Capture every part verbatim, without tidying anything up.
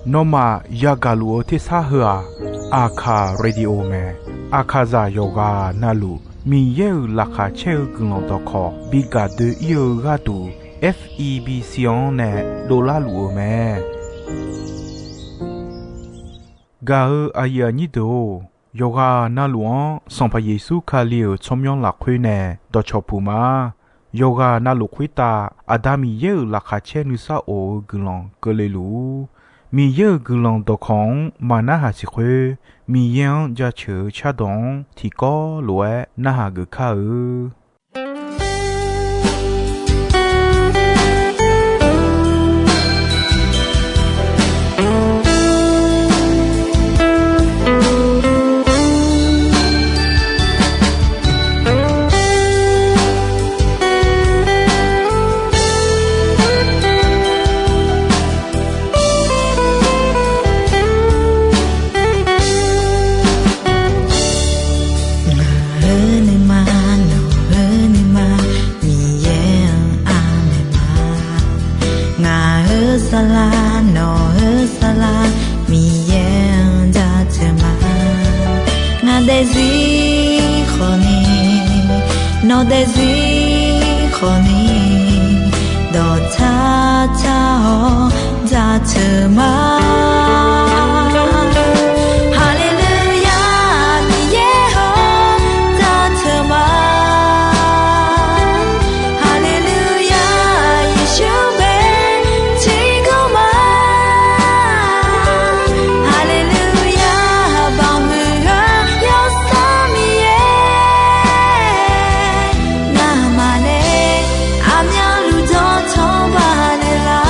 Nawmaf yagaq luf-eu tersar heu-aq, Aqkaq Radio mae. Aqkaqzaq yawqghaq navluf Miqyaer-euq laqkhaq caer-eu guiqlanq dawqkawq bi gaq doe-ir-eu gharduq, F E B C-anr nae dovlar luf-eu mae. Gaq-eu aqyuif aqnyir deuq-or, yawqghaq navluf-anr Sanqpaq Yeqsur Kali-euq tsawrmyanr lafkhoer nae dawqcawq puq ma. Yawqghaq navluf khoertav Aqda Miqyaer-euq laqkhaq caer nuisar of-eu guiqlanq keuvle luf-ur. Miqyaer-euq guiqlanq dawqkawq-anr maqnarhaq siq khoer, Miqyaer-anr jaceuq-eu cardawq-anr tiqkawv lof-aer narhaq geuf kar-eu. Ngaq-euq nuima, nawq-euq nuima, Miqyaer-anr aqmaeq ma. Ngaq-euq saflar, nawq-euq saflar, Miqyaer-anr jaceuq ma. Ngaq daefzir khawfni, nawq daefzir khawfni, dawqtsar tsar-awr jaceuq ma. Haleluya, Miqyaer-or, jaceuq ma. Haleluya, Yeqsur bae tiqkawv ma. Haleluya, baqmuiq-eu Yawsanr Miqyaer, ngamaf nae aqmyanluf dawqtawq baqnaeq lar.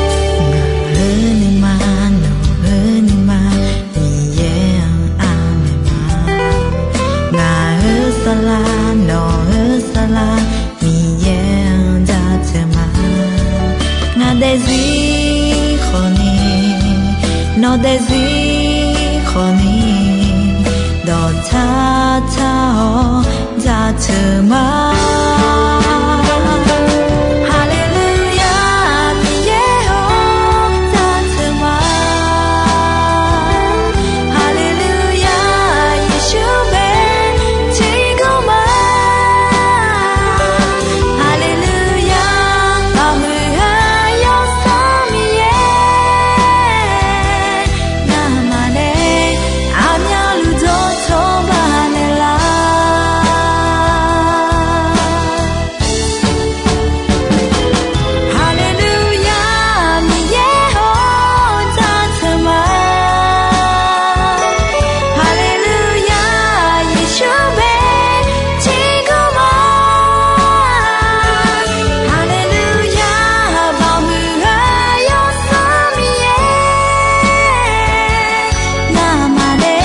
Ngaq-euq nuima, nawq-euq nuima, Miqyaer-anr aqmaeq ma. Ngaq-euq saflar, nawq-euq saflar, Miqyaer-anr jaceuq ma. Ngaq daefzir khawfni, nawq daefzir khawfni, dawqtsar tsar-awr jaceuq ma. Haleluya, Miqyaer-or, jaceuq ma. Haleluya, Yeqsur bae tiqkawv ma. Haleluya, baqmuiq-eu Yawsanr Miqyaer, ngamaf nae aqmyanluf dawqtawq baqnaeq lar. Haleluya, Miqyaer-or, jaceuq ma. Haleluya, Yeqsur bae tiqkawv ma. Haleluya, baqmuiq-eu Yawsanr Miqyaer, ngamaf nae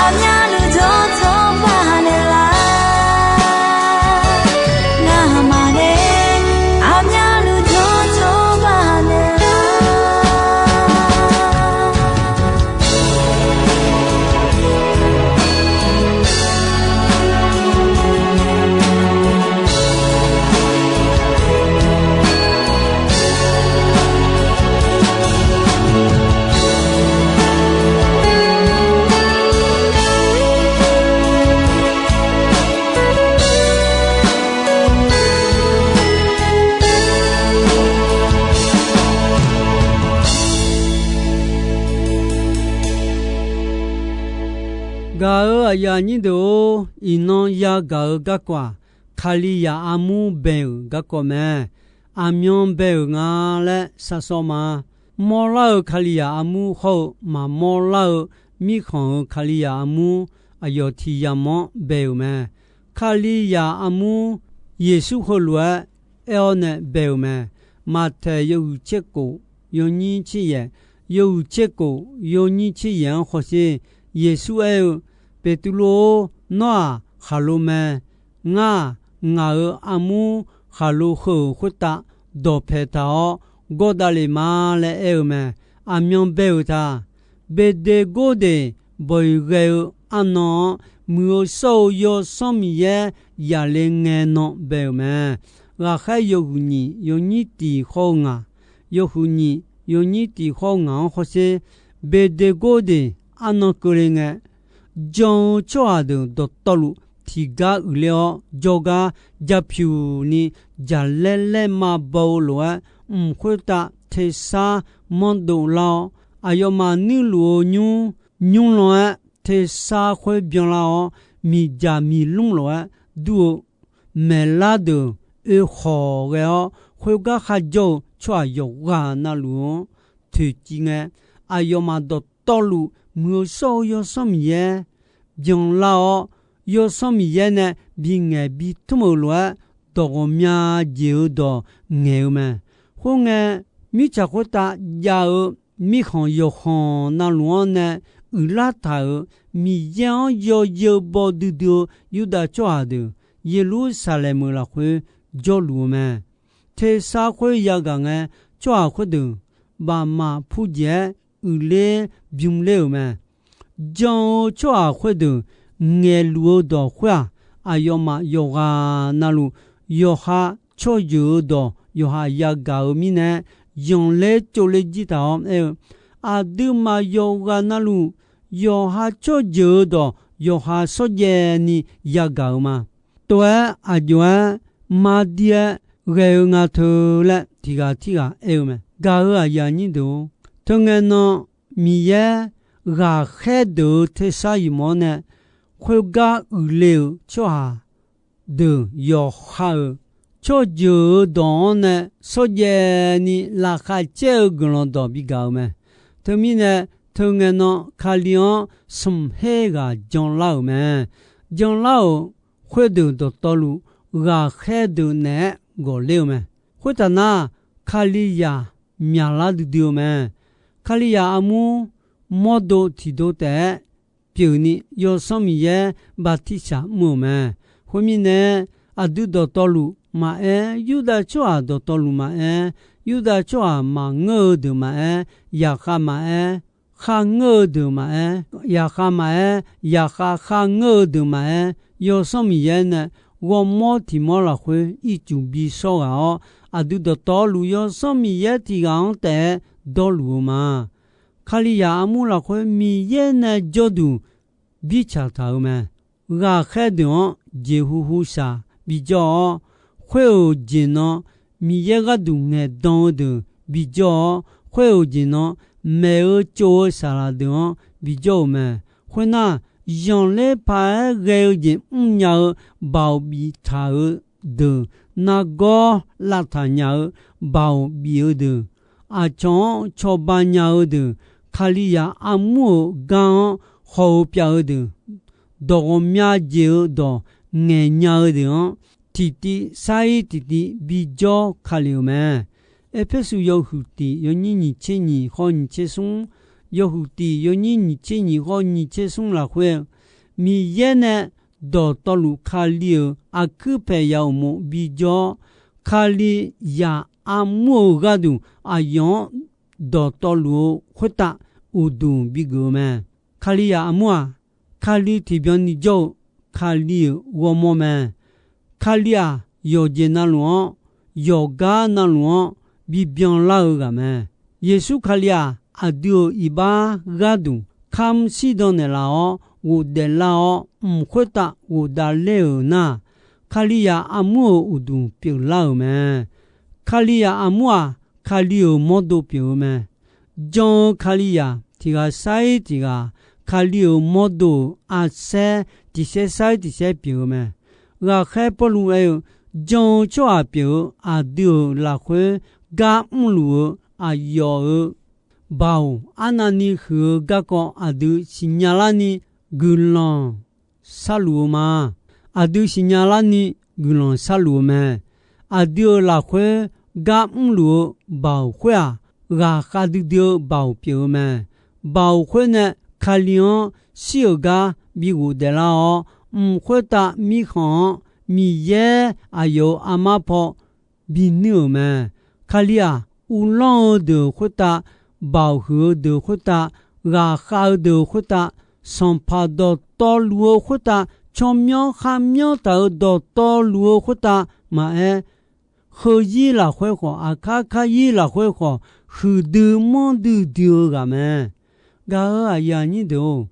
aqmyanluf dawqtawq baqnaeq lar. Ngamaf nae aqmyanluf dawqtawq baqnaeq lar. Gaq-eu aqyuif aqnyir deuq-or, iqnan yagaq-eu garkawv-aq, Kalizaq armur bae-euq garkawv mae. Aqmyan bae-euq nga laer sharshawr ma. Mawrlar-eu Kalizaq armur hawr-eu maqmawr lar-eu mirkhanq-euq Kalizaq armur aqyawf tiq yamq-anr bae-euq mae. Kalizaq armur Yeqsur heulof-aer aer-awr nae bae-euq mae. Maqtaeq yawhuiq tser kof, yawnyir tser yaeq, yawhuiq tser kof, yawnyir tser yaeq-anr hawsher. Yeqsur aer-eu, Beqtuvluv-or, nawr-aq khaqlo mae. Ngar-aq, ngaq-euq armur khaqlo heu-euq khoertav dawqpae taq-awr gawr davlef ma laer aer-eu mae. Aqmyan bae-euq ta. Beqdeqgordeq bawq-iq ghae-eu arnan-anr, Muiq-eu shawr-eu Yawsanr Miqyaer yaqle ngae nan bae-euq mae. Ghaqkhaer yawhuiq nyiq yawnyir tiq khawr-eu ngaq, yawhuiq nyiq yawnyir tiq khawr-eu ngaq-anr hawsher. Beqdeqgordeq arnan keuvle ngae, jan-eu tsawrhaq deuq dawqtawvluf tiqgar uiqler-awr, jawrgar japyuq ni jaqlaer laerma baw-eu lof-aer, mq khoertav tersar manrdov lar-awr, aqyawfmaf nuirluf-eu nymr nymrlan-aer tersar khoer byanlar-awr, miqdzaq miqlmr lof-aer dur-eu maeqlar deuq oekhawq ghae-awr, khoergar kharjawr-eu tsawrhaq yawqghaq navluf-anr toeqciv ngae, aqyawfmaf dawqtawvluf Muiq-eu shawr-eu Yawsanr Miqyaer byanlar-awr, Yawsanr Miqyaer nae bingaeq bitmr-euq lof-aer, dawq ghawqmya jeq-eu dawq ngaeq-eu mae. Khoerngae, mirtsaq khoertav jav-eu mirkhanq yawqkhanq navluf-anr nae uiqlar taq-euq Miqyaer-anr yawzeu baw duidui-eu Yurdav tsawrhaq deuq Yeqlursaqlaeq-euq lafkhoer jawrluf-eu mae. Tersar khoer yagaq ngae, tsawrhaq khoerdeuq bafmaf purjeq-aer uiqler bymr ler-euq mae. Jan-eu tsawrhaq khoerdeuq ngaeqluf-eu dawq khoer-aq, aqyawfmaf yawqghaq navluf yawqha tsawrjeuq-eu dawq yawqha yagaq-eu mirnae, zanqler tsovler jir taq-awr aer-eu, aqduimaf yawqghaq navluf yawqha tsawrjeuq-eu dawq yawqha shawrjaev ni yagaq-euq ma. Tov-aer aqjox-aer mardir-aer ghae-eu nga teu laer tiqghaq tirghaq aer-eu mae. Gaq-euq aqyuif aqnyir deuq-or, teungae nan Miqyaer ghaqkhaer deuq-eu tersar yamawr-awr nae, khoergar uiqle-euq tsawrhaq deuq yawqha-euq tsawrjeuq-eu dawq-anr nae shawrjaev ni laqkhaq caer-eu guiqlanq dawq bigaq-eu mae. Teumirnae, teungae nan Kali-anr smq her ghaq janlar-euq mae. Janlar-euq khoerdeuq dawqtawvluf ghaqkhaer deuq naeq-aer ghawqler-eu mae. Khoertaq nar, Kalizaq myaqlar duidui-eu mae. Kalizaq armur mawrdo tiqdo taef-aer pyeufni Yawsanr Miqyaer bartirsaq mr-euq mae. Khoermirnae, aqdui dawqtawvluf maqaer, Yurdav tsawrhaq dawqtawvluf maqaer, Yurdav tsawrhaq maqngeur-eu deuq maqaer, yaqkhav maqaer, kharngeur-eu deuq maqaer, yaqkhav maqaer, yaqkhav kharngeur-eu deuq maqaer, Yawsanr Miqyaer nae ghawrmawr tiq mawr lafkhoer ircuf bi shawr ghaq-awr, aqdui dawqtawvluf Yawsanr Miqyaer tiq ghaq-anr taef-aer dawrluf-eu ma. Kalizaq armur lafkhoer Miqyaer nae jawrduq birtsaq taq-euq mae. Ghaqkhaer deuq-anr jeqhu hu shaq bijawr-awr, khoer-euq jeq nan Miqyaer gharduq ngaeqdan-eu deuq bijawr-awr, khoer-euq jeq nan maeq-eu tsov-eu saqlaq deuq-anr bijawr-euq mae. Khoernar, zanqler paq-aer ghae-eu jeq mrnya-eu baoq biftaq-eu deuq, nargawr lavtaq nya-eu baoq bif-eu deuq, aqcawq-anr cawba nya-eu deuq, Kalizaq armur-euq gar-anr haw-eu pyav-eu deuq, dawq ghawqmya jeq-eu dawq ngaeqnya-eu deuq-anr, tiqtiv sar-ir tiqtiv bijawr ka lef-euq mae. Erpersu yawhuiq tiq yawnyir nyiq tser nyiq hawr nyiq tser smr, yawhuiq tiq yawnyir nyiq tser nyiq hawr nyiq tser smr lafkhoer-eu, Miqyaer nae dawqtawvluf Kali-euq aqkuir paeq ya uqmov bijawr, Kalizaq armur-euq gharduq aqyawf-anr dawqtawvluf-eu khoertav uqduq bigeuf-eu mae. Kalizaq armur-aq, Kali tiqbyan ni jawr-eu Kali-euq ghawrmawr mae. Kali-aq, yawqjeq navluf-anr, yawqgar navluf-anr bibyan lar-eu ghaq mae. Yeqsur Kali-aq, aqdui-euq iqbax gharduq kamr shirdan naeqlaf-awr ghofdaef lar-awr, mq khoertav ghofdav ler-euq nar, Kalizaq armur-euq uqduq pyeuflar-euq mae. Kalizaq armur-aq, Kali-euq mawrdo pyeuf-eu mae. Jan-eu Kalizaq tiq ghaq sar-ir tiq ghaq, Kali-euq mawrdo-euq arsaer tiq saer sar-ir tiq saer pyeuf-eu mae. Ghaqkhaer Pawrluv aer-eu, jan-eu tsawrhaq pyeuf-eu aqdui-euq lafkhoer gar mrluf-eu aqyawf-euq baoq arnavni huiq-eu garkawv aqdui siqnya larni guiqlanq sharluf-eu ma. aqdui siqnya larni guiqlanq sharluf-eu mae. Aqdui-euq lafkhoer gar mrluf-eu baoq khoer-aq, ghaqkhav duidui-eu baoq pyeuf-eu mae. Baoq khoer nae Kali-anr shir-euq gar bi ghofdaef lar-awr, mq khoertav mirkhanq-anr Miqyaer aqyawf-euq armar paw binuir-euq mae. Kali-aq, uvlanr-eu deuq khoertav, baoq huiq-eu deuq khoertav, ghaqkhav-eu deuq khoertav, sanqpaq dawqtawvluf-eu khoertav, tsawrmyanr kharmyanr taq-euq dawqtawvluf-eu khoertav maqaer, heuzir lafkhoer khawf, aqkar karyir lafkhoer khawf, huiqdui manrdui dui-eu ghaq mae. Gaq-euq aqyuif aqnyir deuq-or,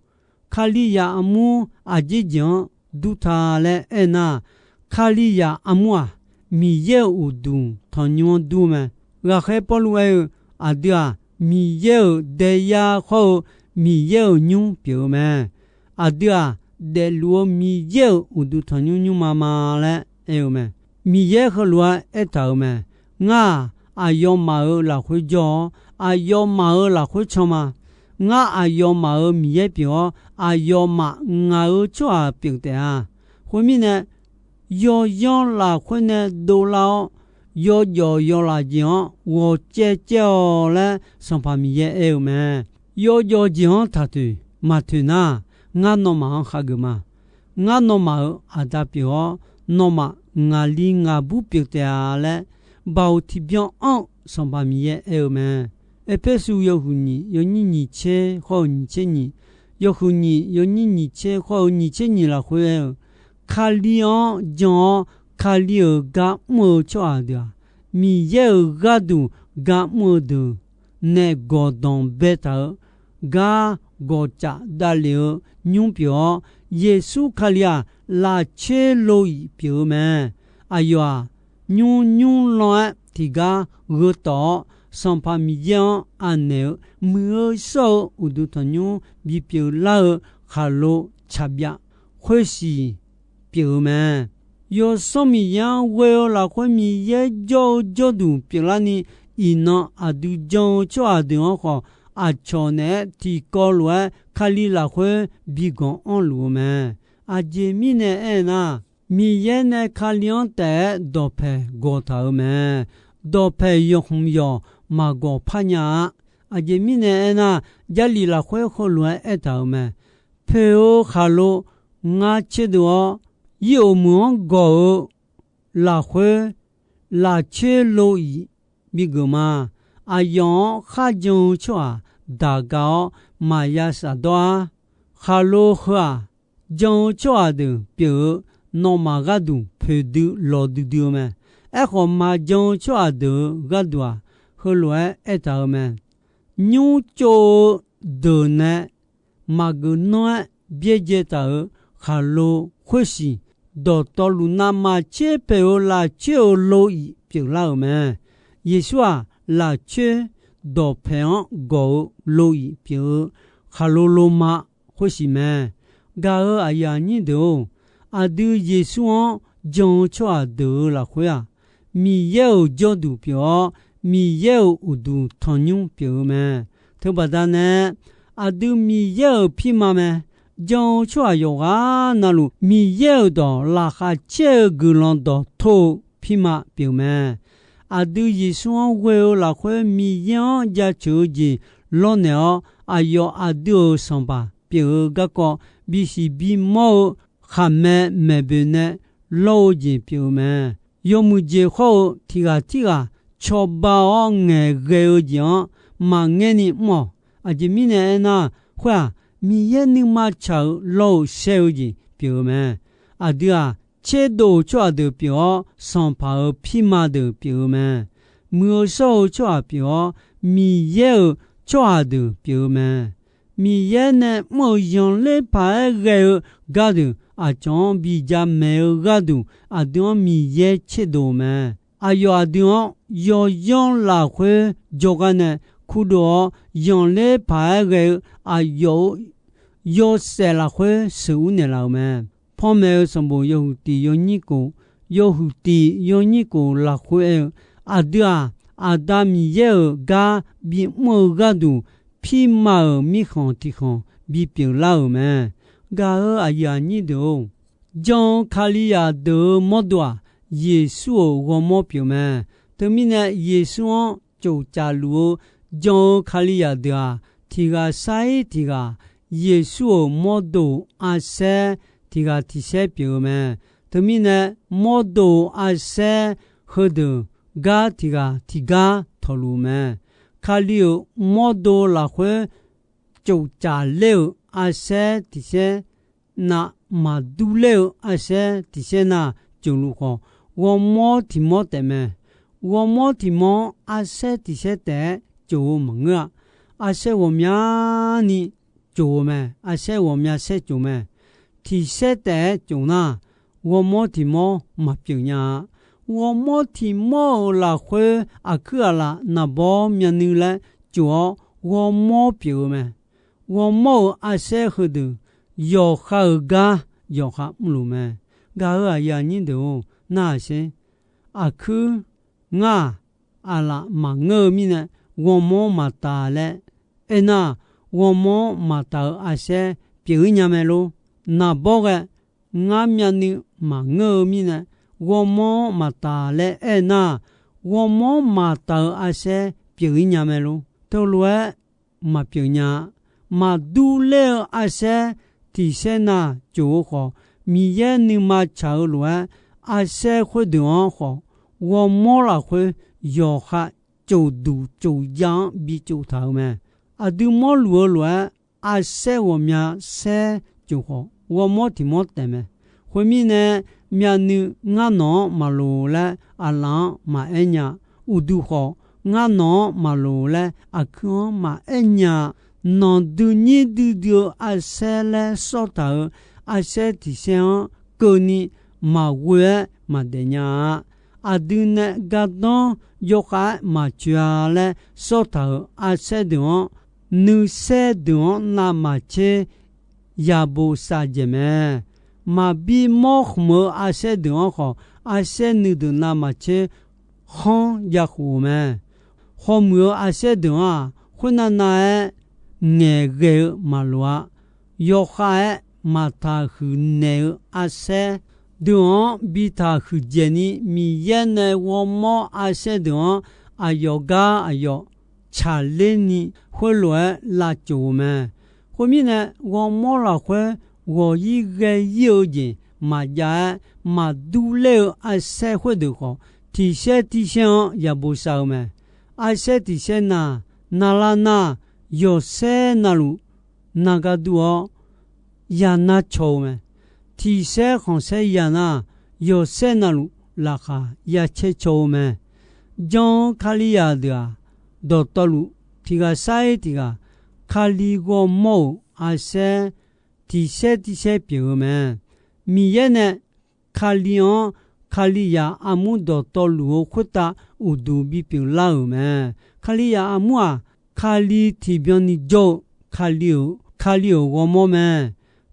Kalizaq armur aqjeq jeq-anr dur ta laer aernar, Kalizaq armur-aq, Miqyaer-euq uqduq tanqnymr-anr dur-eu mae. Ghaqkhaer Pawrluv aer-eu, aqdui-aq, Miqyaer-euq daeyar hawr-eu Miqyaer-euq nymr pyeuf-eu mae. Aqdui-aq, daefluf-eu Miqyaer-euq uqduq tanqnymr nymrma ma laer aer-eu mae. Miqyaer heulof-aer aertaq-euq mae. Ngar-aq, aqyawfmaf-euq lafkhoer jawr-awr, aqyawfmaf-euq lafkhoer can ma. Ngar aqyawfmaf-euq Miqyaer pyeuf-awr, aqyawfmaf ngaq-euq tsawrhaq pyeuf taef-a. Khoermirnae, yawyanr lafkhoer nae dovlar-awr, yawjawf yawlaf jeq-anr ghawqcaev caev-awq laer Sanqpaq Miqyaer aer-eu mae. Yawjawf jeq-anr taqtoeq maqtoeq nar, ngar nawmaf-anr khageuf ma. Ngar nawmaf-euq aqda pyeuf-awr, nawmaf ngaqli ngaqbur pyeuf taef-a laer, baoq tiqbyan anr-eu Sanqpaq Miqyaer aer-eu mae. Erpersu yawhuiq nyiq yawnyir nyiq tser hawr-eu nyiq tser nyiq, yawhuiq nyiq yawnyir nyiq tser hawr-eu nyiq tser nyiq lafkhoer aer-eu, Kali-anr jan-awr Kali-euq gar mr-eu tsawrhaq deuq-aq, Miqyaer-euq gharduq gar mr-eu deuq nae gawqdanq baetaq-eu gar gawqcaf davlef-eu nymr pyeuf-awr, Yeqsur Kali-aq, lafcoer lo-iq pyeuf-eu mae. Aqyawf-aq, nymr nymr lan-aer tiqgar gheutawf-awr, Sanqpaq Miqyaer-anr anaeq-eu muiq-eu shawr-eu uqduq tanqnymr bipyeuf lar-eu khaqlo tsaqbyav khoersiq pyeuf-eu mae. Yawsanr Miqyaer-anr ghoe-eu lafkhoer Miqyaer jawr-eu jawrduq pyeuflarni, iqnan aqdui jan-eu tsawrhaq deuq-anr khawf, aqcawq naeq-aer tiqkawv lof-aer Kali lafkhoer bi ganq anrluf-eu mae. Aqjeq mirnae aernar, Miqyaer nae Kali-anr taef-aer dawqpaeq gawq taq-euq mae. Dawqpaeq yawqhmq yawq maqgawq parnya-a. Aqjeq mirnae aernar, Jarlif lafkhoer heulof-aer aertaq-euq mae. Poeq-eu khaqlo ngar tserdov-awr, yir-oq meuq-anr gawq-eu lafkhoer lafcoer lo-iq bigeuf ma. Aqyawf-anr kharjan-eu tsawrhaq daq ga-awr maqya shafdawr-ar. Khaqlo heu-aq, jan-eu tsawrhaq deuq pyeuf-eu nawmaf gharduq poeqdui lawqdui dui-eu mae. Aerkhawf, maqjan-eu tsawrhaq deuq-euq gharduq-aq, heulof-aer aertaq-euq mae. Nymr tsov-eu deuq nae maqgeuf nanr-aer byaerdzae taq-euq khaqlo khoersiq, dawqtawvluf navmaqtser paeq-eu lafcoer-euq lo-iq pyeuflar-euq mae. Yeqsur-aq, lafcoer dawqpaeq-anr gawq-eu lo-iq pyeuf-eu khaqlo loma khoersiq mae. Gaq-euq aqyuif aqnyir deuq-or, aqdui Yeqsur-anr jan-eu tsawrhaq deuq-euq lafkhoer-aq, Miqyaer-euq jawrduq pyeuf-awr, Miqyaer-euq uqduq tanqnymr pyeuf-eu mae. Teubaqda nae, aqdui Miqyaer-euq pirma mae. Jan-eu tsawrhaq yawqghaq navluf, Miqyaer-euq dawq laqkhaq caer-eu guiqlanq dawqtawv-eu pirma pyeuf mae. Aqdui Yeqsur-anr ghoe-eu lafkhoer Miqyaer-anr jaceuq-eu jeq lawrnaeq-awr, aqyawf aqdui-euq Sanqpaq pyeuf-eu garkawv bisiq bimawr-eu khaqmae maeqboeq nae lawr-eu jeq pyeuf-eu mae. Yawmuiq jeq hawr-eu tiq ghaq tirghaq cawba-awr ngaeqghae-eu jeq-anr maqngaer ni mr-awq. Aqjeq mirnae aernar, khoer-aq, Miqyaer nuima tsaq-eu lawr-eu shaer-eu jeq pyeuf-eu mae. Aqdui-aq, tserdov-euq tsawrhaq deuq pyeuf-awr, sanqpaq-euq pirma deuq pyeuf-eu mae. Muiq-eu shawr-eu tsawrhaq pyeuf-awr, Miqyaer-euq tsawrhaq deuq pyeuf-eu mae. Miqyaer nae mr-euq zanqler paq-aer ghae-eu gardeuq aqcawq-anr bi jamaeq-eu gharduq, aqdui-anr Miqyaer tserdov-eu mae. Aqyawf aqdui-anr yawyanr lafkhoer jawrgar nae kurdov-awr, zanqler paq-aer ghae-eu aqyawf-euq yawshaef lafkhoer sheuqur naeqlaf-euq mae. Panmaeq-eu sanqbof yawhuiq tiq yawnyir khof, yawhuiq tiq yawnyir khof lafkhoer aer-eu, aqdui-aq, Aqda Miqyaer-euq gar bimr-eu gharduq, pirma-euq mirkhanq tiq khanq bipyeuf lar-euq mae. Gaq-euq aqyuif aqnyir deuq-or, Jan-eu Kalizaq deuq-euq mawrdo-aq, Yeqsur-euq ghawrmawr pyeuf mae. Teumirnae, Yeqsur-anr tsoftsaf luf-eu jan-eu Kalizaq deuq-aq, tiq ghaq sar-ir tiq ghaq Yeqsur-euq mawrdo arsaer tiq ghaq tiq saer pyeuf-eu mae. Teumirnae, mawrdo arsaer heudeuq gar tiq ghaq tiq gar tawqluf mae. Kali-euq mawrdo lafkhoer tsoftsaf ler-euq arsaer tiq saer nav, maqdur ler-eu arsaer tiq saer nav tsofluf khawf, ghawrmawr tiq mawr taef mae. Ghawrmawr tiq mawr-anr arsaer tiq saer taef-aer tsof-eu maqngeur-a. Arsaer ghawqmyani tsof-eu mae. Arsaer ghawqmya saer tsof mae. Tiq saer taef-aer tsof nar, ghawrmawr tiq mawr maqpyeuf nya-a. Ghawrmawr tiq mawr-euq lafkhoer aqkuir aqlaf naqbawr myavnuiv laer tsof-awr ghawrmawr pyeuf-eu mae. Ghawrmawr-euq arsaer heudeuq yawqha-euq gar yawqha mrluf mae. Gaq-euq aqyuif aqnyir deuq-or, narhaq sher. Aqkuir ngar-aq, aqlaf maqngeur-eu mirnae ghawrmawr maqtaf laer aernar, ghawrmawr maqtaf-euq arsaer pyeuf-ir nya mae lor. Naqbawr ghae ngar myavnuiv maqngeur-eu mirnae ghawrmawr maqtaf laer aernar, ghawrmawr maqtaf-euq arsaer pyeuf-ir nya mae lor. Teulof-aer maqpyeuf nya-a. Maqdur ler-eu arsaer tiq saer nav tsof-eu khawf, Miqyaer nuima tsaq-eu lof-aer, arsaer khoerdeuq-anr khawf, ghawrmawr lafkhoer yawqha tsof duq tsof ya-anr bi tsof taq-euq mae. Aqdui mawrluf-eu lof-aer, arsaer ghawqmya saer tsof khawf, ghawrmawr tiq mawr taef mae. Khoermirnae, myavnuiv ngar nawq-anr maqloq laer aqlaf-anr maqaer nya. Uqduq khawf, ngar nawq-anr maqloq laer aqkuir-anr maqaer nya. Nawq duinyir duidui-eu arsaer laer sawr taq-euq arsaer tiq saer-anr keuvni maqghoe-aer maqdaef nya-a. Aqdui nae gardanr yawkhav-aer maqcoeq-a laer sawr taq-euq arsaer deuq-anr, nuisaer deuq-anr navmaqtser yabof saf dzaeq mae. Maqbi mawr khmq-eu arsaer deuq-anr khawf, arsaer nuideuq navmaqtser khanr ya khof-eu mae. Hawmuiq-eu arsaer deuq-anr-aq, khoernav nav-aer ngaeqghae-eu maqloq-a. Yawkhav-aer maqtaq huiq naeq-eu arsaer deuq-anr bi taq huiqdzaeq ni, Miqyaer nae ghawrmawr arsaer deuq-anr aqyawf gar aqyawf tsaqler ni khoerlof-aer lavtsof-eu mae. Khoermirnae, ghawrmawr lafkhoer ghawq-ir ghae-ir-eu jeq maqjav-aer, maqdur ler-eu arsaer khoerdeuq khawf, tiq saer tiq saer-anr yabof saf-eu mae. Arsaer tiq saer nav, navlar nar, yawqsaer navluf nav gar dur-awr, yanar caw-eu mae. Tiq saer khanqsaer ya nar, yawqsaer navluf laqkhaq yacaer caw-eu mae. Jan-eu Kalizaq deuq-aq, dawqtawvluf tiq ghaq sar-ir tiq ghaq, Kali ghawrmawr-euq arsaer tiq saer tiq saer pyeuf-eu mae. Miqyaer nae Kali-anr, Kalizaq armur dawqtawvluf-eu khoertav uqduq bipyeuf lar-euq mae. Kalizaq armur-aq, Kali tiqbyan ni jawr-eu, Kali-euq, Kali-euq ghawrmawr mae.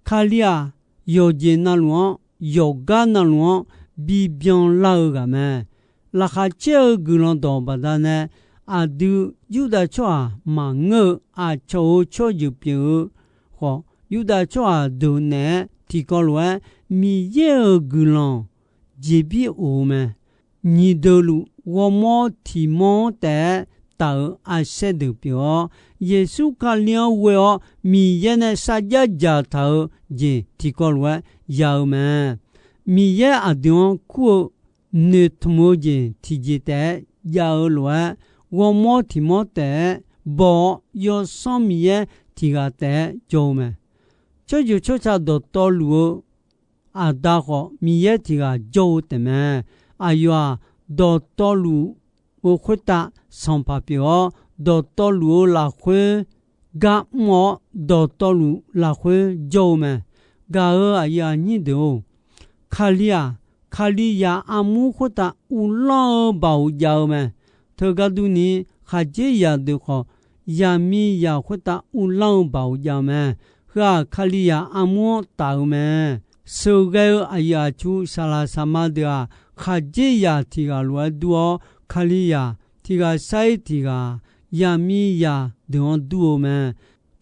Kali-aq, yawqjeq navluf-anr, yawqgar navluf-anr bibyan lar-eu ghaq mae. Laqkhaq caer-eu guiqlanq dawq baqdanae, aqdui Yurdav tsawrhaq maqngeur-eu aqcawq-euq tsawrjeuq pyeuf-eu khawf, Yurdav tsawrhaq deuq naeq-aer tiqkawv lof-aer Miqyaer-euq guiqlanq jeqbir of-eu mae. Nyiq deuq luf ghawrmawr tiq mawr-anr taef-aer taf-euq arsaer deuq pyeuf-awr, Yeqsur Kali-anr ghoe-awr Miqyaer nae sarjax dzaqtaq-eu jeq tiqkawv lof-aer ya-eu mae. Miqyaer aqdui-anr kur-eu noeqtmq-eu jeq tiqjeq taef-aer jav-eu lof-aer, ghawrmawr tiq mawr taef-aer baw-awr, Yawsanr Miqyaer tiq ghaq taef-aer jawr-eu mae. Tsawrjeuq tsawrca dawqtawvluf-eu Aqda khawf, Miqyaer tiq ghaq jawr-eu taef mae. Aqyawf-aq, dawqtawvluf-eu khoertav sanqpaq pyeuf-awr, dawqtawvluf-eu lafkhoer gar mr-awr, dawqtawvluf lafkhoer jawr-eu mae. Gaq-euq aqyuif aqnyir deuq-or, Kali-aq, Kalizaq armur khoertav uvlanr-eu baoq jav-eu mae. Teugar durni, khaqdzerzaq deuq khawf, zaqmiqzaq khoertav uvlanr-eu baoq jav-eu mae. Heu-aq, Kalizaq armur-anr taf-eu mae. Sheuqghae-eu aqyuif aqtsu saqlaq saqma deuq-aq, khaqdzerzaq tiq ghaq lof-aer dur-awr, Kalizaq tiq ghaq sar-ir tiq ghaq, zaqmiqzaq deuq-anr dur-eu mae.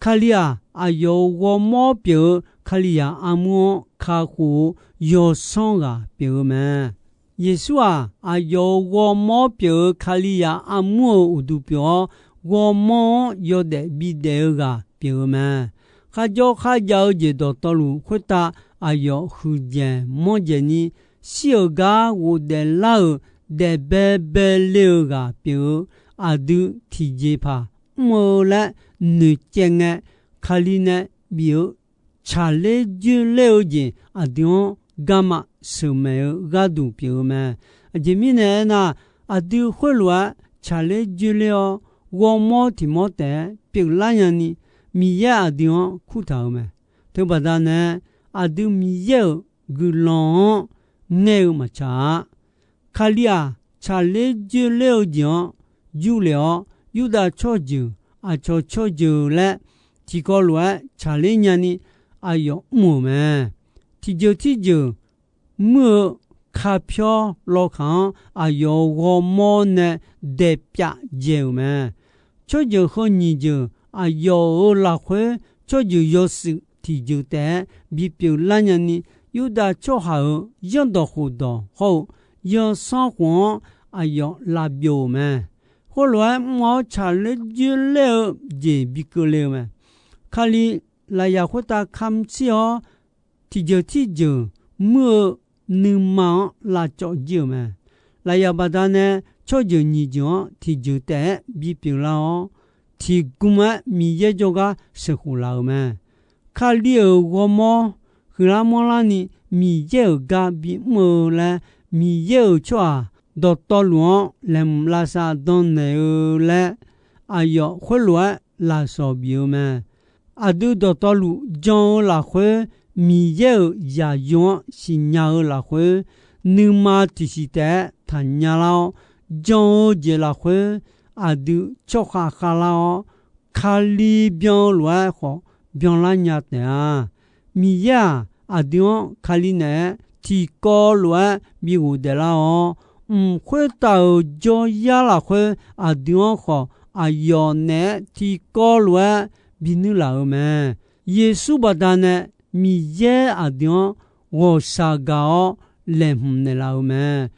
Kali-aq, aqyawf-euq ghawrmawr pyeuf-eu Kalizaq armur-anr kakhof-eu yawsanr ghaq pyeuf-eu mae. Yeqsur-aq, aqyawf-euq ghawrmawr pyeuf-eu Kalizaq armur-euq uqduq pyeuf-awr, ghawrmawr-anr yawdaef bidaef-eu ghaq pyeuf-eu mae. Kharjawr kharjav-eu jeq dawqtawvluf khoertav aqyawf huiqdzaeq manrdzaeq ni, shir-euq gar ghofdaef lar-euq daef baebae le-eu ghaq pyeuf-eu aqdui tiqjeqpaq mr-eu laer noeqcaev ngae, Kali nae bif-eu tsaqler dzoerler-eu jeq aqdui-anr garma sheuqmaeq-eu gharduq pyeuf-eu mae. Aqjeq mirnae aernar, aqdui khoerlof-aer tsaqler dzoerler-awr, ghawrmawr tiq mawr taef-aer pyeuflar nyani, Miqyaer aqdui-anr kurtaq-euq mae. Teubaqda nae, aqdui Miqyaer-euq guiqlanq-anr ngaer-eu maqtsaq-a. Kali-aq, tsaqler dzoerler-eu jeq-anr jurlef-awr, Yurdav tsawrjeuq, aqcawq tsawrjeuq laer tiqkawv lof-aer tsaqler nyani aqyawf mr-euq mae. Tiqjeuq tirjeuq muir-eu kapyawr lawkaq-anr aqyawf-euq ghawrmawr nae daepyav dzae-euq mae. Tsawrjeuq heu nyiq jeuq aqyawf-euq lafkhoer tsawrjeuq yawshuif tiqjeuq taef-aer bipyeuf lar nyani, Yurdav tsawrhaq-euq zanrdawq khofdawq hawr-eu zanrsanrkhof-anr aqyawf lavbyov-euq mae. Khoerlof-aer mr-awr tsaqler dzoerler-eu jeq bi keuvle-eu mae. Kali lafyaq khoertav kamq shir-awr, tiqjeuq tirjeuq muir-eu nuima-anr lavcawv jir-euq mae. Lafyaq baqdanae tsawrjeuq nyiq jeuq-anr tiqjeuq taef-aer bipyeuf lar-awr, tiqgm-aer Miqyaer jawrgar sheuqkhof laf-euq mae. Kali-euq ghawrmawr huiqlar manrlarni Miqyaer-euq gar bimr-eu laer, Miqyaer-euq tsawrhaq dawqtawvluf-anr laeqhmq lavsav dannaeq-eu laer, aqyawf khoerlof-aer lafsawq bif-eu mae. Aqdui dawqtawvluf jan-eu lafkhoer Miqyaer-euq zaqyo-anr siqnya-eu lafkhoer, nuima tiqsiq taef-aer taqnya lar-awr, jan-eu jeq lafkhoer aqdui tsawrkhav khavlar-awr, Kali byan-eu lof-aer khawf byanlar nya taef-a. Miqyaer-aq, aqdui-anr Kali naeq-aer tiqkawv lof-aer bi ghofdaef lar-awr, mq khoertav-euq jawryar lafkhoer aqdui-anr khawf aqyawf naeq-aer tiqkawv lof-aer bi nuirlaf-euq mae. Yeqsur baqdanae Miqyaer aqdui-anr ghawqshaq gaq-awr laeqhmq naeqlaf-euq mae.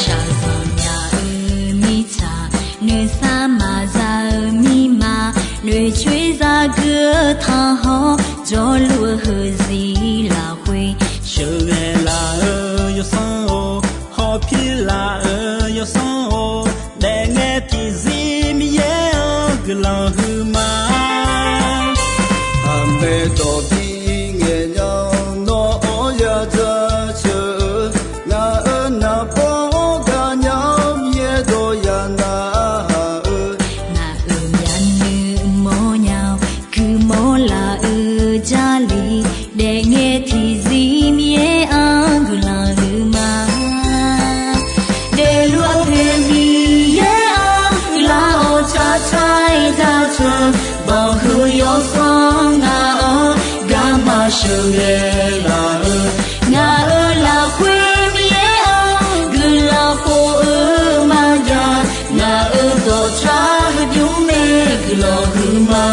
Shaqzanq nya-eu mirtsaq, nuisar maqza-eu mirma, noeqcoer zagui-eu tanqhawr, jawrluf-eu heuzir lafkhoer, sheuqghae laf-eu yawsanr-or, hawpir laf-eu yawsanr-or, daefngae tiqzir Miqyaer-anr guiqlanq huiqma. Aqmaeq dawq bi ngaeq nya, nawr-anr ya jaceuq-eu, ngaq-euq naqbawr-anr gaqnya-awr, Miqyaer dawq ya narhaq-eu, ngaq-euq myavnuiv mawrnya-awr, guiqmawr laf-eu Jarlif, daefngae tiqzir Miqyaer-anr guiqlanq huiqma. Daefluf-eu poeq Miqyaer-anr guiqlanq-awr, tsaqtsaq-aer jaceuq-eu, banqhuiq yawsanr ngaq-anr garma sheuqghae laf-eu, ngaq-euq lafkhoer Miqyaer-anr guiqlanq khof-eu maqjav, ngaq-euq dawqtsav heubymr mae guiqlanq huiqma.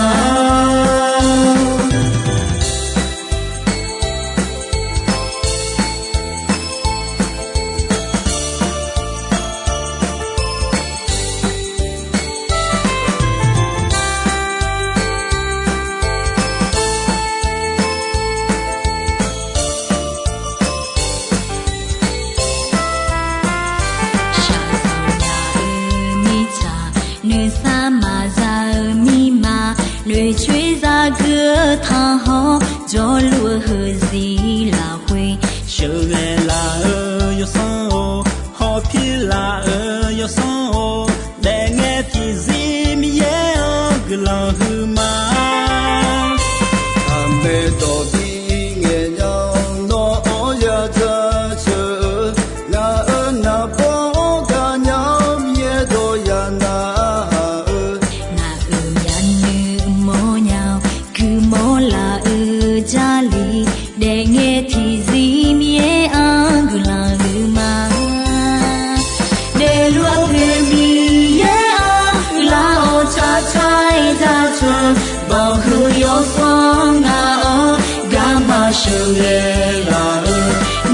Shaqzanq nya-eu mirtsaq, nuisar maqza-eu mirma, noeqcoer zagui-eu tanqhawr, jawrluf-eu heuzir lafkhoer, sheuqghae laf-eu yawsanr-or, hawpir laf-eu yawsanr-or, daefngae tiqzir Miqyaer-anr guiqlanq huiqma. Aqmaeq dawq bi ngaeq nya, nawr-anr ya jaceuq-eu, ngaq-euq naqbawr-anr gaqnya-awr, Miqyaer dawq ya narhaq-eu, ngaq-euq myavnuiv Bawqhuiq yawsanr ngaq-anr garma sheuqghae laf-eu,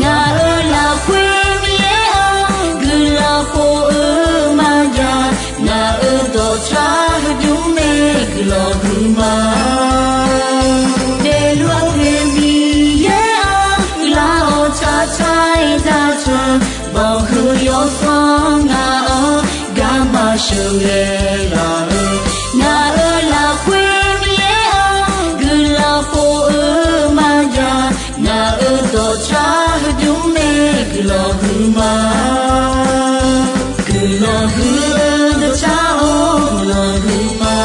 ngaq-euq lafkhoer Miqyaer-anr guiqlanq khof-eu maqjav, ngaq-euq dawqtawvluf mae guiqlanq huiqma. Daefluf-eu Miqyaer-anr guiqlanq-awr tsaqtsaq-aer darteuq, bawqhuiq yawsanr ngaq-anr garma sheuqghae laf-eu, ngaq-euq lafkhoer Miqyaer-anr guiqlanq khof-eu maqjav, ngaq-euq dawqtawvluf mae guiqlanq huiqma. Guiqlanq huiq-eu dawqtawvluf guiqlanq huiqma.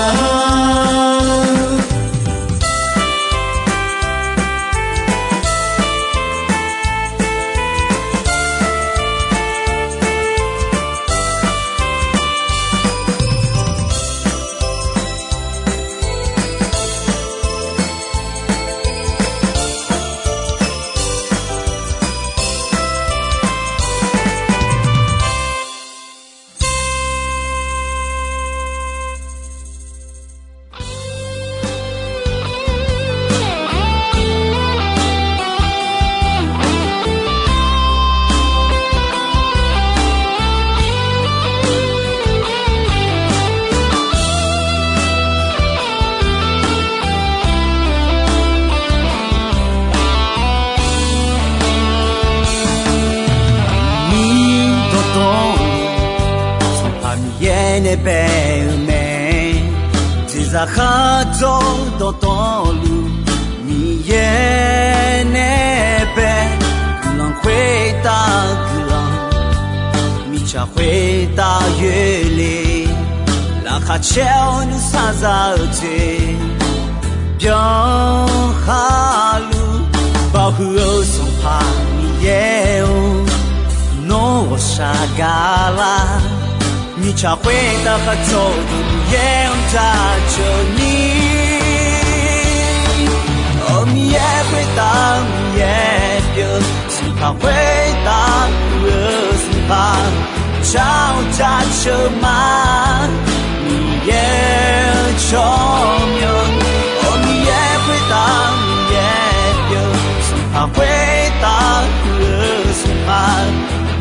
Mir dawqtawvluf, Sanqpaq Miqyaer nae bae-eu mae. Jeqzaq khardzawr-eu dawqtawvluf, Miqyaer nae bae. Guiqlanq khoertav guiqlanq, mirtsaq khoertav yoerle. Laqkhaq caer-awr nuisar za-eu jeq byan khaluf, bawqhuiq-eu Sanqpaq Miqyaer-or, nawr ghawqshaq gaqlar. Mirtsaq khoertav khardzawr-eu Miqyaer-anr jaceuq ni, Miqyaer khoertav Miqyaer pyeuf, Sanqpaq khoertav muiq-eu Sanqpaq, jar-awr jaceuq ma. Miqyaer-eu tsawrmyanr, Miqyaer khoertav Miqyaer pyeuf, Sanqpaq khoertav muiq-eu Sanqpaq,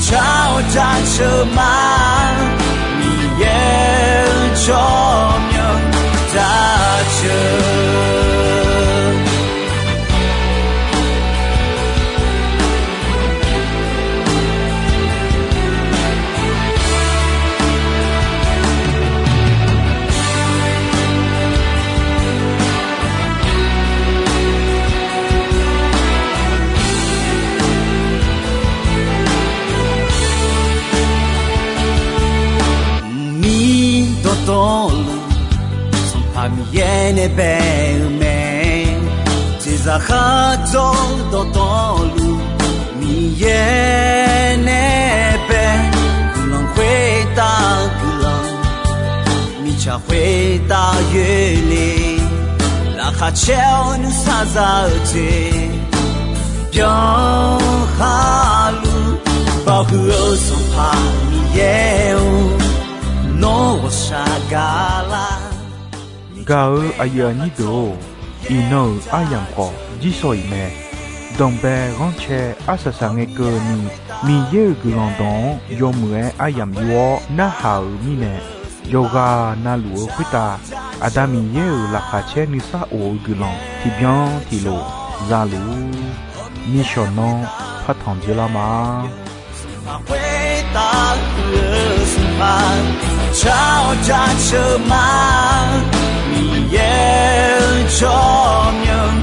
jar-awr jaceuq ma. Miqyaer-eu tsawrmyanr jaceuq. Mqmir dawqtawvluf, Sanqpaq Miqyaer nae bae-eu mae. Jeqzaq khardzawr-eu dawqtawvluf, Miqyaer nae bae. Guiqlanq khoertav guiqlanq, mirtsaq khoertav yoerle. Laqkhaq caer-awr nuisar za-eu jeq byan khaluf, bawqhuiq-eu Sanqpaq Miqyaer-or, nawr ghawqshaq gaqlar. Gaq-eu aqyuif aqnyir deuq-or, iqnan-euq aryamq khawf jirshaw-iq mae. Danqbae ghanrcae arsaq saq ngae keuvni, Miqyaer-euq guiqlanq dawq-anr yawmuiq-aer aryamq yur-awr narhaq-euq mirnae, yawqghaq navluf-eu khoertav Aqda Miqyaer-euq laqkhaq caer nuisar of-eu guiqlanq tiqbyan tiqlof za luf-ur. Nishawq nanr partanq dzeurlar ma. Sanqpaq khoertav muiq-eu Sanqpaq, jar-awr jaceuq ma. Miqyaer-eu tsawrmyanr,